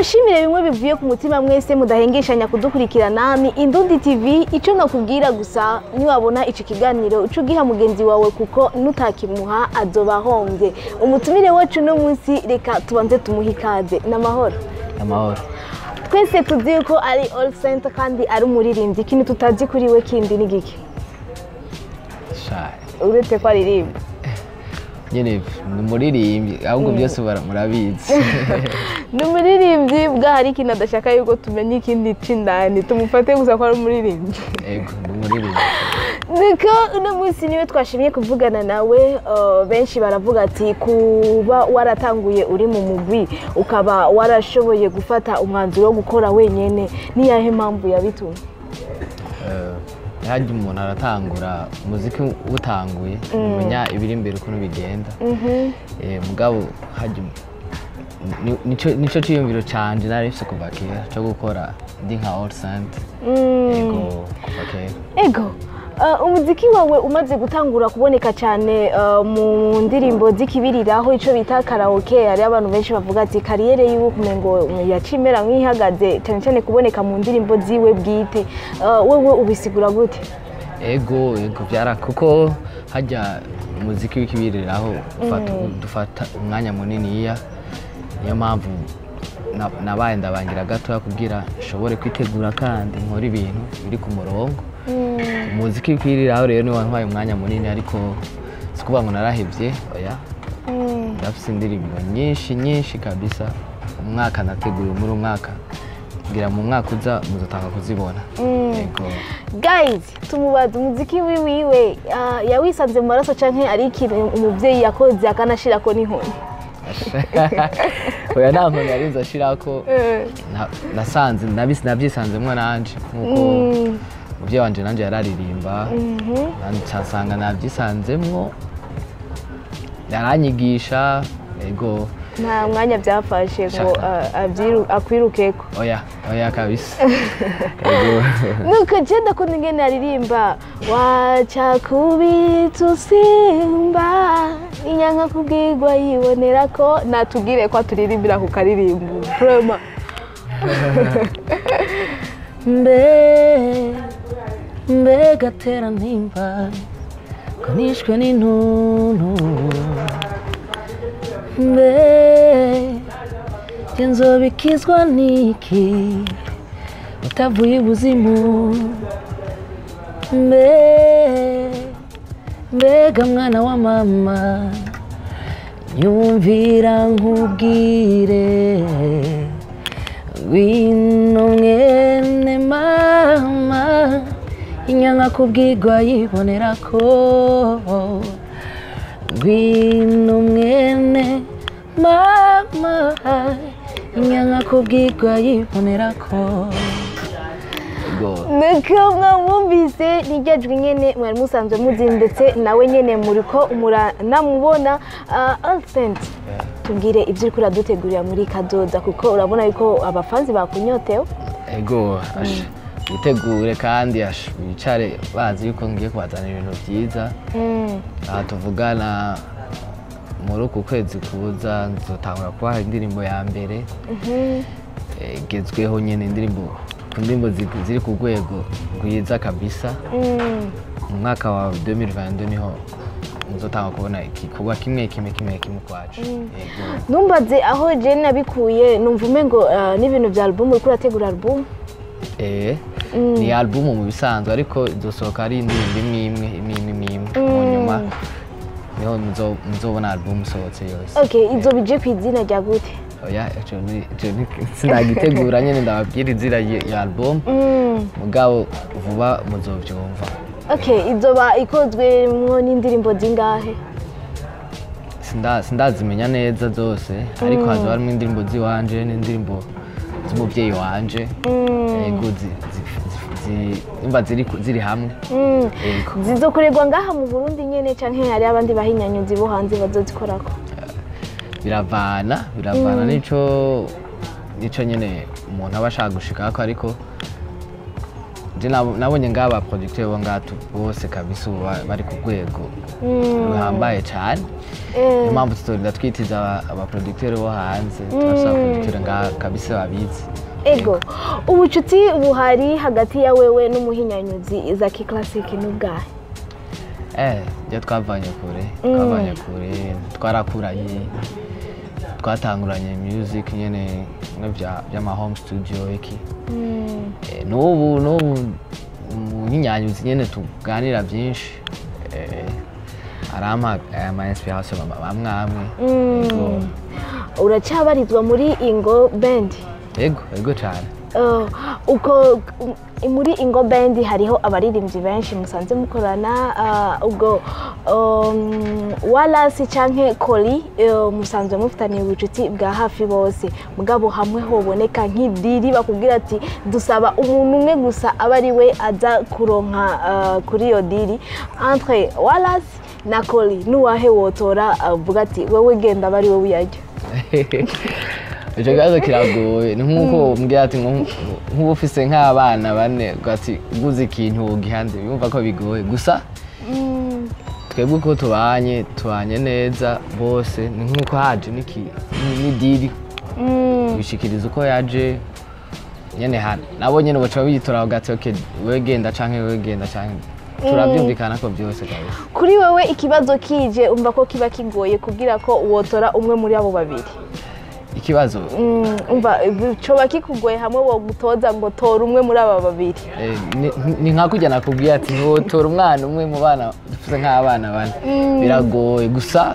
Ndabashimire bimwe bivuye ku mutima mwese mudahengeshanya kudukurikirana. Ni Indundi TV. Icyo nakubwira gusa, niwabona ico kiganiro uco ugiha mugenzi wawe, kuko nutakimuha azoba ahombye. Umutumire wacu no munsi, reka tubanze tumuhe ikaze. N'amahoro? Amahoro. Twese tuzi ko ari All Center kandi ari umuririmbyi. Ikintu tutazi kuri we kindi ni giki? Sha. Uretse ko aririmba. Nyene ni umuririmbyi, ahubwo byose murabizi. Ni umuririmbyi bwa hari ikintu adashaka yuko tumenya ikindi c'indani, tumufate gusa ko ari umuririmbyi. Ego, ni umuririmbyi. Niko uno munsi niwe twashimye kuvugana nawe. Benshi baravuga ati kuba waratanguye uri mu mugwi, ukaba warashoboye gufata umwanzuro wo gukora wenyene, niyahe mpamvu yabitumye? Harya umuntu aratangura umuziki, utanguye umenya ibiri imbere ukuntu bigenda. Mugabo harya nico ciyumviro canje nari mfise kuva kera co gukora ndi nka All Saint. Ego, kuva kera. Ego. Umuziki wawe umaze gutangura kuboneka cyane mu ndirimbo z'ikibiriraho, ico bita karaoke, hari abantu benshi bavuga ati carrière yiwe kumengo yacimera nk'ihagaze, cyane cyane kuboneka mu ndirimbo ziwe bwite. Wewe ubisigura gute? Ego, byara kuko hajya umuziki w'ikibiriraho dufata umwanya muniniya, niyo mpamvu nabaye ndabangira gatoya kugira nshobore kwitegura kandi nkore ibintu biri ku murongo. Umuziki w'ikibiriraho rero niwo wantwaye umwanya munini, ariko si ukuvuga ngo narahevye, oya. Ndafise indirimbo nyinshi nyinshi kabisa. Umwaka nateguye muri umwaka, ngira mu mwaka uza muzotanga kuzibona. Ego. Guys, tumubaza umuziki wiwiwe yawisanze mu maraso canke ari ikintu umuvyeyi yakoze akanashirako n'inkoni? Oya, nta nkoni yarinze ashirako. Nasanze nabyisanzemwo nanje, nkuko umuvyeyi wanje nanje yararirimba, nsanga nabyisanzemwo, yaranyigisha. Ego. Nta mwanya byafashe ngo Shaka. akwirukeko? Oya, kabisa. Ego. Nuko je ndakunda ingene aririmba waca kubita usimba inyanka kubwirwa yibonera ko. Natubwire ko aturirimbira ku karirimbo vraiment. Mbe mbega tera ntimba ko nishwe n'intuntu, mbe jye nzobikizwa n'iki utavuye ibuzimu? Mbe mbega mwana wa mama, nyumvira nkubwire, ngwino mwene mama, inyanga kubwirwa yibonera ko, ngwino mwene mama, inyanga kubwirwa yibonera ko. Ego. Nuko mwamwumvise, niryo jwi nyene mwari musanzwe muzi, ndetse nawe nyene muriko muranamubona. All Saint, tubwire ibyo uriko uradutegurira muri kazoza, kuko urabona yuko abafanzi bakunyotewe. Ego, asha bitegure kandi asha bicare bazi yuko ngiye kubazanira ibintu byiza. Aha tuvugana, muri uku kwezi kuza nzotangura kubaha indirimbo ya mbere igezweho nyene, indirimbo ku ndirimbo ziri ku rwego rwiza kabisa. Mu mwaka wa 2022 niho nzotanga kubona igikorwa kimwe kimwe kimwe kimwe kwacu. Yego. Numbaze aho je nabikuye, numva umengo n'ibintu bya album, uriko urategura album. Ni album mu bisanzwe, ariko izosohoka ari indirimbo imwe imwe imwe imwe imwe. Mu nyuma niho muzobona album isohotse yose. Okay, izo bije ku izina rya gute? Oya, ico sinagitegura nyene ndababwira izina ya album, mugabo vuba muzovyumva. Okay, izoba ikozwemwo n'indirimbo zingahe? Sindazimenya neza zose, ariko hazoba harimwo indirimbo ziwanje n'indirimbo z'umuvyeyi wanje. Yego, umva ziri hamwe. Yego. Zizokorerwa ngaha mu Burundi nyene, canke hari abandi bahinyanyuzi bo hanze bazozikorako? Biravana nico nyene umuntu aba ashaka gushikako, ariko Je nabonye ngaba producteur bo ngaha bose kabisa ubu bari ku rwego ruhambaye cyane. Niyo mpamvu tutorinda twitiza abaproducteur bo hanze, turafise abaproducteur ngaha kabisa babizi. Ego, ubucuti buhari hagati ya wewe n'umuhinyanyuzi Zaki Classic n'ubwahe? Byo twavanye kure, twavanye kure, twarakuranye, twatanguranye music nyene no by'ama home studio iki. N'ubu umuhinyanyuzi nyene tuganira byinshi, arampa ama inspiration amwe amwe. Ego. Uracyabarizwa muri Ingo Band? Ego cyane. Uko muri Ingo Band hariho abaririmbyi benshi musanze mukorana, ubwo Wallace canke Koli, musanzwe mufitaniye ubucuti bwa hafi bose, mugabo hamwe hoboneka nk'idiri bakubwira ati dusaba umuntu umwe gusa aba ari we aza kuronka kuri iyo diri, entre Wallace na Koli nuwahe wotora uvuga ati wewe genda aba ari we uyarya? Icyo kibazo kiragoye, ni nk'uko umbwira ati nk'uba ufise nk'abana bane ati uguze ikintu wogihande, yumva ko bigoye. Gusa twebwe uko tubanye, tubanye neza bose, ni nk'uko haje n'idiri bishikiriza uko yaje nyene, hano nabo nyene baca biyitora bagati okay, wewe genda canke wewe genda canke turabyumvikana ko byose kabisa. Kuri wewe ikibazo kije umva ko kiba kigoye kugira ko wotora umwe muri abo babiri? Ikibazo? Umva coba kikugoye hamwe wogutoza ngo tora umwe muri aba babiri. Ni nka kurya nakubwiye ati ntiwotora umwana umwe mu bana dufite nk'abana bane, biragoye. Gusa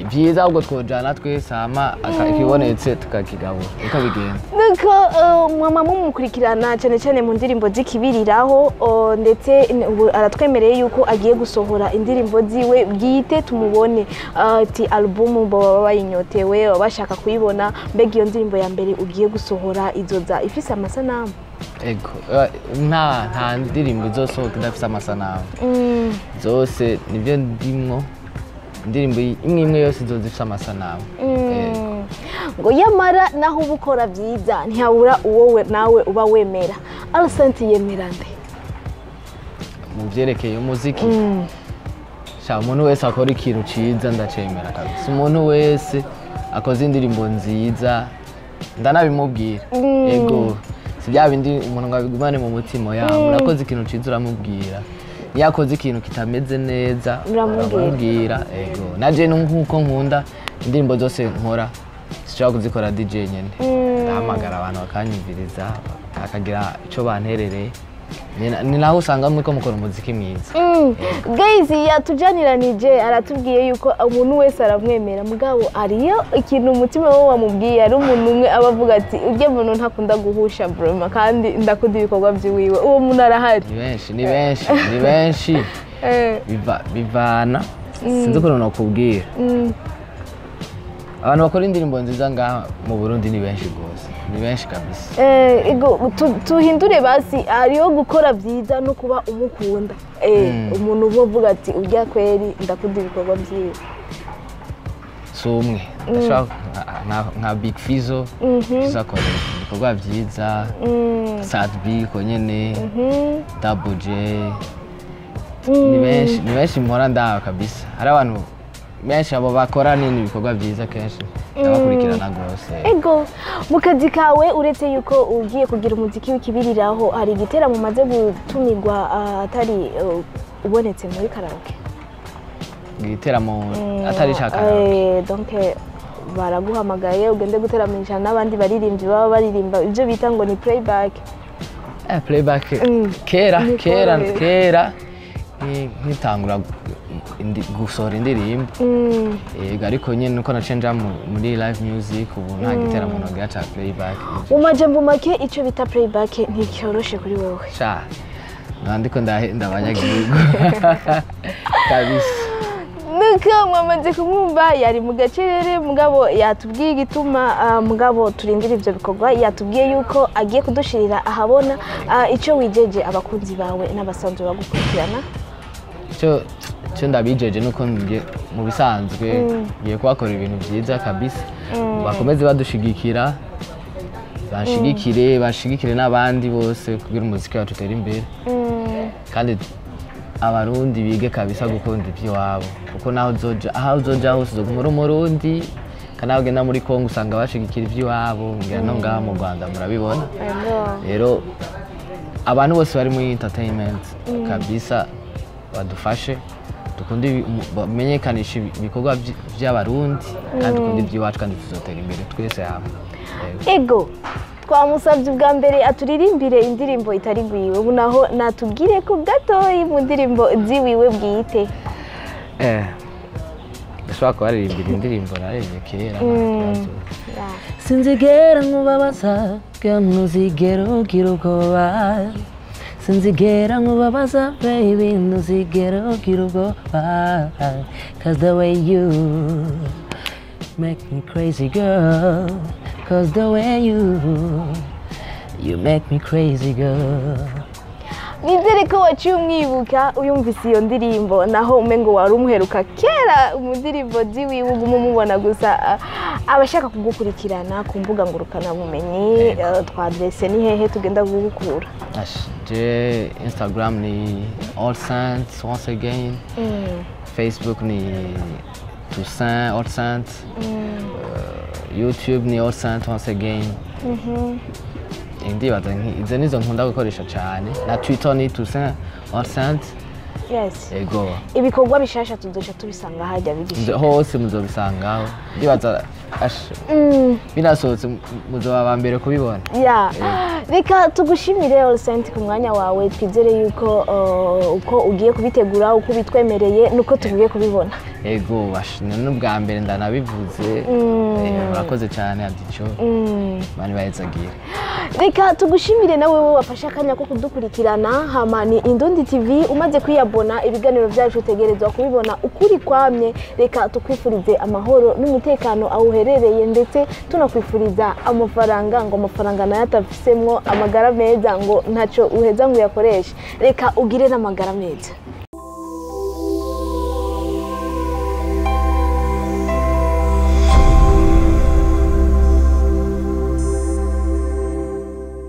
byiza ahubwo twojana twese, hama ikibonetse tukakigabura uko bigenda. Nuko mwama mumukurikirana cyane cyane mu ndirimbo z'ikibiriraho, ndetse ubu aratwemereye yuko agiye gusohora indirimbo ziwe bwite tumubone, ati album baba bayinyotewe, baba bashaka kuyibona. Mbega iyo ndirimbo ya mbere ugiye gusohora izoza ifise amasanamu? Ego, nta ndirimbo izosohoka idafise amasanamu. Zose nibyo ndimwo, indirimbo imwe imwe yose izoza ifise amasanamu. Ego. Ngo yamara naho uba ukora byiza ntihabura uwo nawe uba wemera. Alsent yemera nde? Mu vyerekeye umuziki, sha, umuntu wese akora ikintu ciza ndacemera kabisa. Umuntu wese akoze indirimbo nziza ndanabimubwira. Ego, si bya bindi umuntu ngo abigumane mu mutima ya umuntu akoze ikintu ciza uramubwira, iyo akoze ikintu kitameze neza uramubwira. Uramubwira. Ego, naje nkuko nkunda indirimbo zose nkora sinshobora kuzikora DJ nyene, ndahamagara abantu bakanyumviriza bakagira ico banterereye. Ni naho usanga muriko mukora umuziki mwiza. Guys, yatujaniranije, aratubwiye yuko umuntu wese aramwemera, mugabo ariyo ikintu umutima we wamubwiye, ari umuntu umwe aba avuga ati urya muntu ntakunda guhusha broma kandi ndakunda ibikorwa byiwiwe, uwo muntu arahari? Ni benshi, ni benshi, ni benshi. Bivana, sinzi ukuntu nokubwira. Abantu bakora indirimbo nziza ngaha mu Burundi ni benshi rwose, ni benshi kabisa. Ego, tuhindure basi, hariho gukora byiza no kuba umukunda. Umuntu uba uvuga ati urya kweri ndakunda ibikorwa byiwe. Si umwe, ndashobora nka Big Fizzo. Fizzo akora ibikorwa byiza, Sat-B ko nyene, Double J, ni benshi, ni benshi mpora ndaba kabisa. Hari abantu benshi abo bakora nini ibikorwa byiza, kenshi ndabakurikirana rwose. Ego, mu kazi kawe uretse yuko ugiye kugira umuziki w'ikibiriraho, hari igiteramo umaze gutumirwa atari ubonetse muri karaoke? Igiteramo atari ica karaoke? Donc baraguhamagaye ugende guteramisha n'abandi baririmbyi baba baririmba ibyo bita ngo ni playback. Playback kera kera Nikorohera. Kera nkitangura gusohora indirimbo. Yego, ariko nyine uko naciye nja muri live music, ubu nta giteramo nogira ca playback. Mu majambo make, icyo bita playback nticyoroshe kuri wowe? Sha, ndiko ndahenda abanyagihugu kabisa. Nuko mwamaze kumwumva, yari mu gacerere, mugabo yatubwiye igituma, mugabo turindira ibyo bikorwa, yatubwiye yuko agiye kudushirira ahabona. Icyo wijeje abakunzi bawe n'abasanzwe bagukurikirana? Icyo ndabijeje nuko mu bisanzwe ngiye kubakorera ibintu byiza kabisa, bakomeze badushigikira. Banshigikire, bashigikire n'abandi bose kugira umuziki wacu utere imbere. Kandi Abarundi bige kabisa gukunda iby'iwabo, kuko naho uzoja, aho uzoja hose uzoguma uri Umurundi. Kandi aho ugenda muri Kongo usanga bashigikira iby'iwabo, ngira no ngaha mu Rwanda murabibona. Rero abantu bose bari muri entertainment kabisa badufashe, dukunde bamenyekanishe ibikorwa by'Abarundi, kandi dukunde iby'iwacu, kandi tuzotera imbere twese hamwe. Yego. Ego, twamusabye ubwa mbere aturirimbire indirimbo itari gwiwe, ubu naho natubwire ko gatoyi mu ndirimbo ziwiwe bwite. Ndashobora kubaririmbira indirimbo naririmbye kera, nta kibazo. Sinzigera nkubabaza, girl, ntuzigera ugira ubwoba. Sinzigera nkubabaza, baby, ntuzigera ugira ubwoba. 'Cause the way you make me crazy, girl. 'Cause the way you make me crazy, girl. Nizere ko waciye umwibuka uyumvise iyo ndirimbo, naho umengo wari umuheruka kera mu ndirimbo ziwiwe, uguma umubona gusa. Abashaka kugukurikirana ku mbuga ngurukanabumenyi, twadrese ni hehe tugenda kugukura? Ash, je Instagram ni All Saints once again, Facebook ni Toussaint All Saints, YouTube ni All Saints once again. Ndibaza izo nizo nkunda gukoresha cyane, na Twitter ni Toussaint All Saints. Ego. Ibikorwa bishasha tuzoca tubisanga hajya bigisha? Hose muzobisangaho, ndibaza. Ash, binasohotse muzoba aba mbere kubibona. Ya, reka tugushimire, All Saint, ku mwanya wawe. Twizere yuko uko ugiye kubitegura, uko ubitwemereye, nuko tugiye kubibona. Ego, ash, ni n'ubwa mbere ndanabivuze. Murakoze cyane, Adico. Mani bahezagire. Reka tugushimire nawe wowe wafashe akanya ko kudukurikirana. Hama ni Indundi TV, umaze kwiyabona ibiganiro byacu utegerezwa kubibona ukuri kwamye. Reka tukwifurize amahoro n'umutekano aho uherereye, ndetse tunakwifuriza amafaranga, ngo amafaranga nayo atafisemwo amagara meza ngo ntacyo uheza ngo uyakoreshe. Reka ugire n'amagara meza.